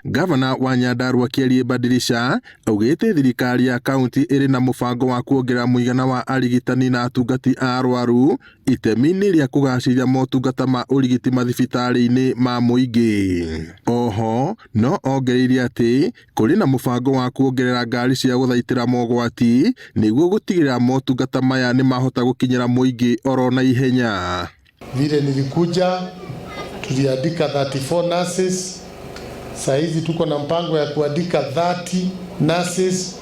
Gavana wa Nyandarua Kĩarie Badilisha augĩte thirikari ya kaunti ĩrĩ na mũbango wa kuongerera mũigana wa arigitani na atungati a arwaru itemi-inĩ rĩa kũgacĩria motungata ma ũrigiti mathibitarĩ-inĩ ma mũingĩ. Oho no ongereire atĩ kũrĩ na mũbango wa kuongerera ngari cia gũthaitĩra mogwati nĩguo gũtigĩrĩra motungata maya nĩ mahota gũkinyĩra mũingĩ oro na ihenya. Vile nilikuja tuliandika 34 nurses, saa hizi tuko na mpango ya kuandika 30 nurses,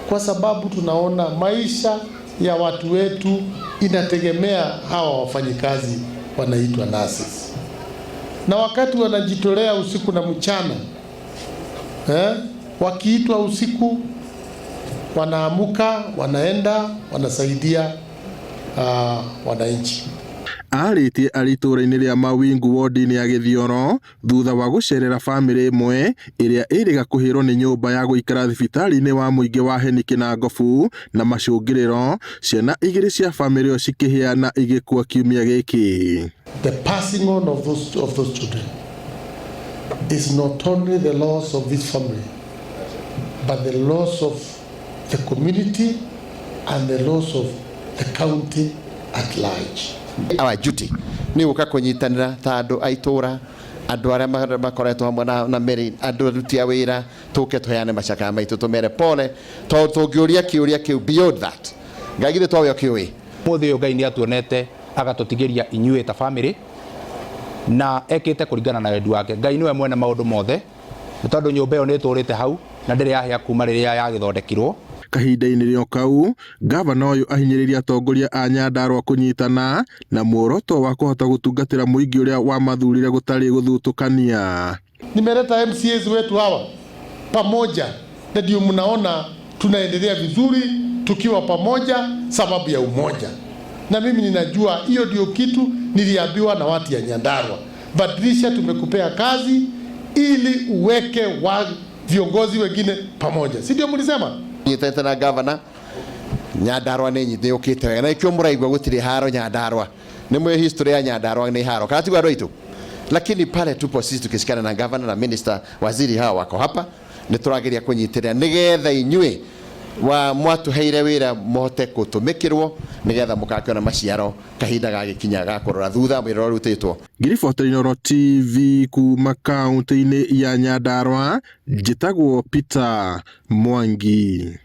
kwa sababu tunaona maisha ya watu wetu inategemea hawa wafanyikazi wanaitwa nurses, na wakati wanajitolea usiku na mchana wakiitwa usiku wanaamuka, wanaenda wanasaidia wananchi. Arĩtie arĩ itũũra-inĩ rĩa Mawingu wodi-inĩ ya Gĩthioro thutha wa gũcerera bamĩrĩ ĩmwe ĩrĩa ĩrĩga kũhĩrwo nĩ nyũmba ya gũikara thibitarĩ-inĩ wa mũingĩ wa Heni Kĩnangobu na macũngĩrĩro ciana igĩrĩ cia bamĩrĩ ĩyo cikĩhĩa na igĩkua kiumia gĩkĩ. The passing on of those children is not only the loss of this family, but the loss of the community and the loss of the county at large. Our duty nĩ gũka kũnyitanĩra ta andũ a itũũra, andũ arĩa makoretwo hamwe na Mary, andũ aruti a wĩra, tũke tũheane macakaya maitũ, tũmere pole, tondũ tũngĩũria kĩũria kĩu beyond that, Ngai githĩ twawe ũkĩũĩ. Mũthĩ ũyũ Ngai nĩ atuonete agatũtigĩria inyuĩ ta family na ekĩte kũringana na wendi wake. Ngai nĩwe mwene maũndũ mothe, nĩ tondũ nyũmba ĩyo nĩ ĩtũrĩte hau na ndĩrĩ yahĩa kuma rĩrĩa yagĩthondekirwo. Kahinda-inĩ rĩo kau, gavana ũyũ ahinyĩrĩria atongoria a Nyandarua kũnyitana na muoroto wa kũhota gũtungatĩra mũingĩ ũrĩa wamathurire gũtarĩ gũthutũkania. Nimeleta MCAs wetu hawa pamoja, na ndio mnaona tunaendelea vizuri tukiwa pamoja, sababu ya umoja. Na mimi ninajua hiyo ndio kitu niliambiwa na watu ya Nyandarua, badilisha, tumekupea kazi ili uweke wa viongozi wengine pamoja, si ndio mlisema? Nyitete na gavana, Nyandarua nĩ yũkĩte wega na ikĩo mũraigua gũtirĩ haro Nyandarua. Nĩ mwĩ history ya Nyandarua nĩ haro kana tiguo andũ aitũ, lakini pale tupo sisi tukishikana na gavana na minister, waziri hawa wako hapa, nĩ tũrageria kũnyitĩrĩra nĩgetha inyuĩ wa mwatũheire wĩra mũhote gũtũmĩkĩrwo nĩgetha mũgakĩona maciaro kahinda gagĩkinya ga kũrora thutha wĩra ũrĩa ũrutĩtwo. Ngĩribotera Inooro TV kuma kaunti-inĩ ya Nyandarua, njĩtagwo Peter Mwangi.